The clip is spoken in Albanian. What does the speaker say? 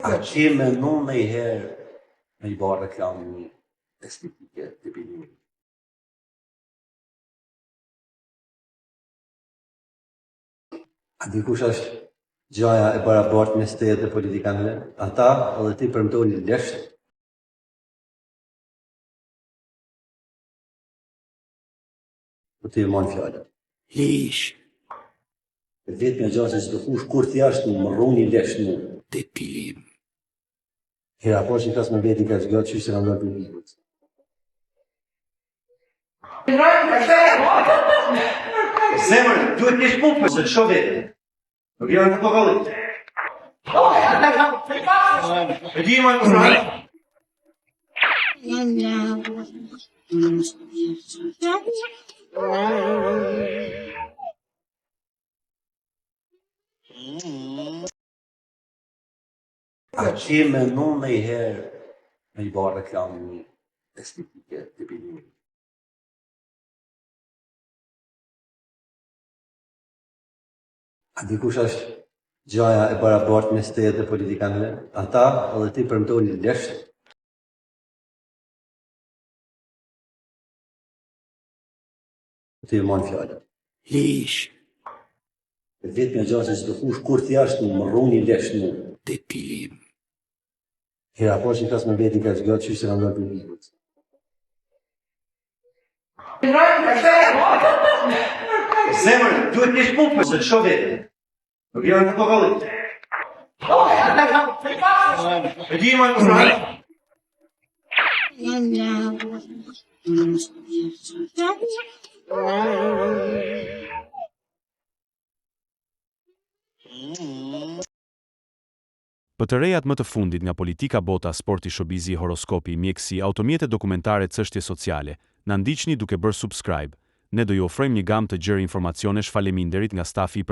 A ke menu ndonjëherë me i ba reklamë estetike depilimit? A di kush është gjaja e barabartë mes teje dhe politikanëve? Ata edhe ti premtojnë lesht. Po ti e man fjalën. Lesh. E vetmja gja që çdokush kur thjesht më rruni lesht mu. Depilim. Hera po që flas me vetin kaq gjatë qysh se kam dalë publikut. Zemër, duhet të jesh punë, se të shoh veten. Nuk jam në kokallit. E di më A ke menu ndonjëherë me i ba reklamë estetike depilimit? A di kush është gjaja e barabartë mes teje dhe politikanëve? Ata edhe ti premtojnë lesht. Po ti e man fjalën. Lesh. E vetmja gja që çdokush kur thjesht më rruni lesht mu. Depilim. Hera po që flas me vetin kaq gjatë qysh se kam dalë publikut. Zemër, duhet të jesh punë, se të shoh veten. Nuk jam në kokallit. E di më Për të rejat më të fundit nga politika bota sporti showbizi horoskopi mjekësi automjete dokumentare cështje sociale na ndiqni duke bërë subscribe ne do ju ofrojmë një gamë të gjerë informacionesh faleminderit nga stafi i.